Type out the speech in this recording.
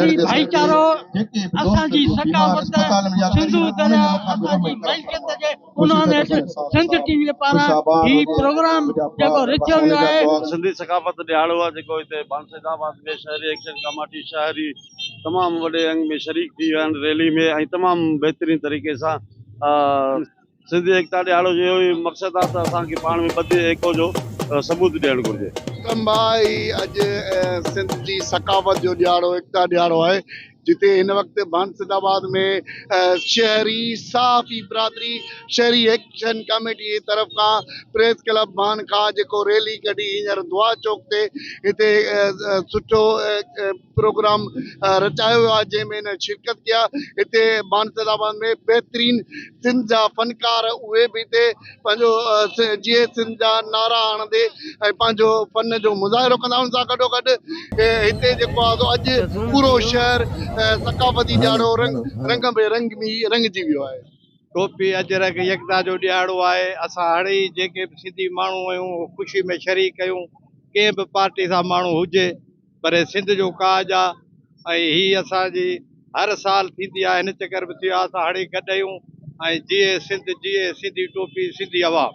سنڌي ڀائيچارو، اسان جي ثقافت، سنڌو درياء اسان جي ملڪيت جي عنوان هيٺ سنڌ ٽي وي پاران هي پروگرام جيڪو رٿيو ويو آهي. سنڌي ثقافت ڏهاڙو آهي جيڪو هتي ڀان سيد آباد ۾ شهري ايڪشن ڪاميٽي شهري تمام وڏي انگ ۾ شريڪ ٿي ويا آهن ريلي ۾ ۽ تمام بهترين طريقي سان سنڌي ايڪتا ڏهاڙو جو اهو ئي مقصد آهي ته اسان کي پاڻ ۾ ٻڌي ايڪو جو ثبوت ڏيڻ گهرجي. ڪنڀائي اڄ سنڌ جي ثقافت جو ڏهاڙو ايڪتا ڏهاڙو آهي جتي هن وقت ڀان سيد آباد ۾ شهري صحافي برادري شهري ايڪشن ڪميٽي جي طرف کان پريس ڪلب ڀان کان جيڪو ريلي ڪڍي هينئر دعا چوڪ تي هتي سٺو پروگرام رچايو ويو آهي جنهن ۾ هن شرڪت ڪئي آهي. هتي ڀان سيد آباد ۾ بهترين سنڌ جا فنڪار اهي به هتي پنهنجو جيئي سنڌ جا نعرا هڻندي ۽ پنهنجو فن جو مظاهرو ڪندا. ان سان گڏو گڏ هتي جيڪو آهي سو اڄ پورو شهر ثقافتي ڏهاڙو رنگ رنگ ۾ رنگ رنگجي ويو آهي. ٽوپي اجرڪ يڪتا جو ڏهاڙو آهي. اسان هڙئي جيڪي به سنڌي ماڻهو آهيون خوشي ۾ شريڪ آهيون. ڪنهن به پارٽي سان ماڻهو هجي پر سنڌ جو ڪاڄ آهي ۽ هي اسان جي هر سال ٿيندي آهي. هن چڪر به ٿيو آهي. اسان هڙئي گڏ آهيون ۽ جيئي سنڌ، جيئي سنڌي ٽوپي، سنڌي عوام.